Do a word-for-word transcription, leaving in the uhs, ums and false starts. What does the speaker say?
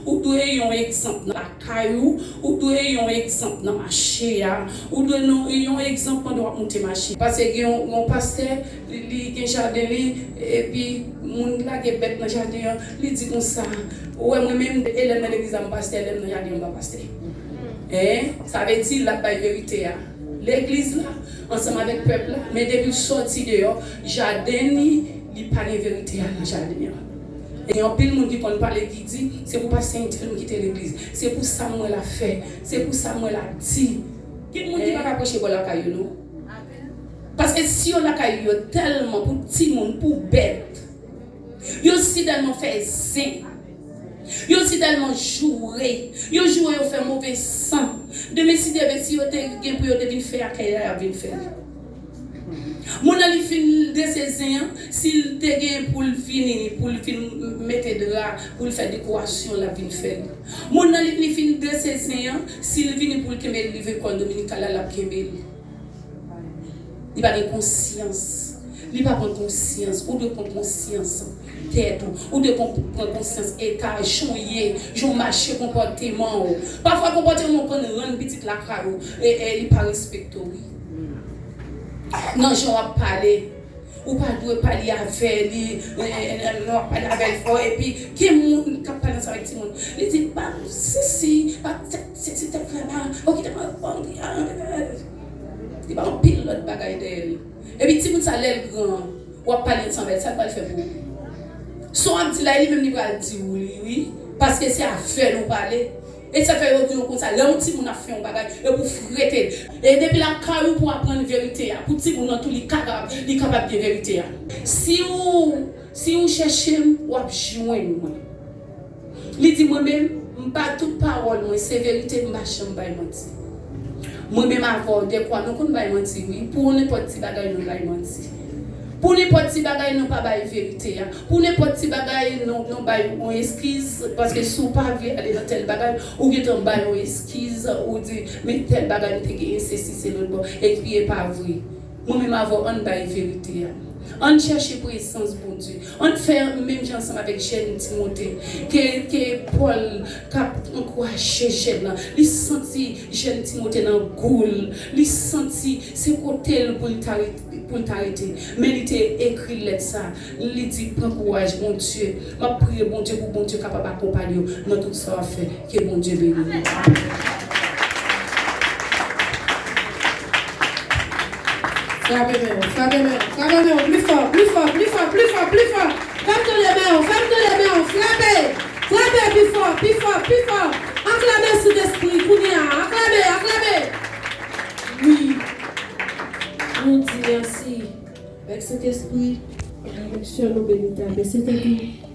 Ou dwe yon egzanp nan lakay ou, ou dwe yon egzanp nan mache a, ou dwe non, yon egzanp pandan w ap moute mache. Paske gen yon, yon pastè, li, li gen jaden li, epi moun lage bèt nan jaden an, li di konsa, ou wè mwen menm, e lè m nan legliz la m pastè, lè m nan jaden an m pa pastè. Hein? Sa vle di l ap bay verite a. Legliz la, ansanm avèk pèp la, men depi l sòti deyò, jaden li, li pa gen verite a nan jaden an. E gen anpil moun ki konn pale ki di, se pou pastè entèl m kite legliz, se pou sa m wè l ap fè, se pou sa m wè l ap di. Gen moun ki pa ka preche bò lakay yo, non. Paske si yo lakay yo tèlman pou timoun, pou bèt, yo si tèlman fè zen, yo si tèlman joure, yo joure, yo fè move san. Demen si Dye vle, si yo te gen pou yo te vin fè akèy la, y ap vin fè l. Moun nan li fin drese zen an, si l te gen pou l vini, pou l vin mete dra, pou l fè dekorasyon, l ap vin fè l. Moun nan li, li fin drese zen an, si l vini pou l kenbe l rive kò l dominikal la, l ap kenbe l. Li pa gen konsyans. Li pa pran konsyans. Ou dwe pran konsyans tèt ou. Ou dwe pran, pran konsyans eta, jan w ye, jan w mache, konpòteman w. Pafwa konpòteman w konn rann pitit lakay ou, e, e li pa respekte w, wi. Nan jan w ap pale, ou pa dwe pale avè li, e, e, e, lè w ap pale avè l fò, epi gen moun k ap pale ansanm avèk timoun. Li di, "Pa sisi, pa tèt, sisi tèt la, pa, ou kite pa, pa, pa." Li ba anpil lòt bagay dèyè l. Epi timoun sa lè l gran, w ap pale ansanm avè l, sa l pral fè pou ou? Sa w ap di la, e li menm li pral di w li, wi. Paske se avè l ou pale. E sa fè yo di yo konsa, lè yon timoun ap fè yon bagay, e pou frete l. E depi lakay ou pou aprann verite a, pou timoun nan tou li kapab, li kapab gen verite a. Si ou, si ou chèche m, w ap jwenn mwen. Li di, "Mwen menm, m pa, tout pawòl mwen, se verite, m pa janm bay manti." Mwen menm avè w, dèfwa, nou konn bay manti, wi. Pou nenpòt ti bagay, nou bay manti. Pou nenpòt ti bagay, nou pa bay verite a. Pou nenpòt ti bagay, nou, nou bay yon eskiz, paske si w pa vle ale nan tèl bagay, ou gentan bay yon eskiz, ou di, "Men tèl bagay, m te genyen, sesi, se lòt bò." Epi e pa vre. Mwen menm avè w, ann bay verite a. Ann chèche prezans Bondye. Ann fè menm jan ansanm avèk jèn Timote. Ke, ke Pòl k ap ankouraje jèn nan. Li santi jèn Timote nan gou l. Li santi se kote l pou l ta rete, pou l ta rete. Men li te ekri lèt sa. Li di, "Pran kouraj, Bondye. M ap priye Bondye pou Bondye kapab akonpanye w nan tout sa w ap fè." Ke Bondye beni nou. Frape men w, frape men w, frape men w, pli fò, pli fò, pli fò, pli fò, pli fò. Fè m tande men w, fè m tande men w, frape, frape pi fò, pi fò, pi fò. Aklame Sentespri kounye a, aklame, aklame. Wi. Nou di mèsi. Avèk Sentespri, benediksyon nou beni ta. Mèsi tande.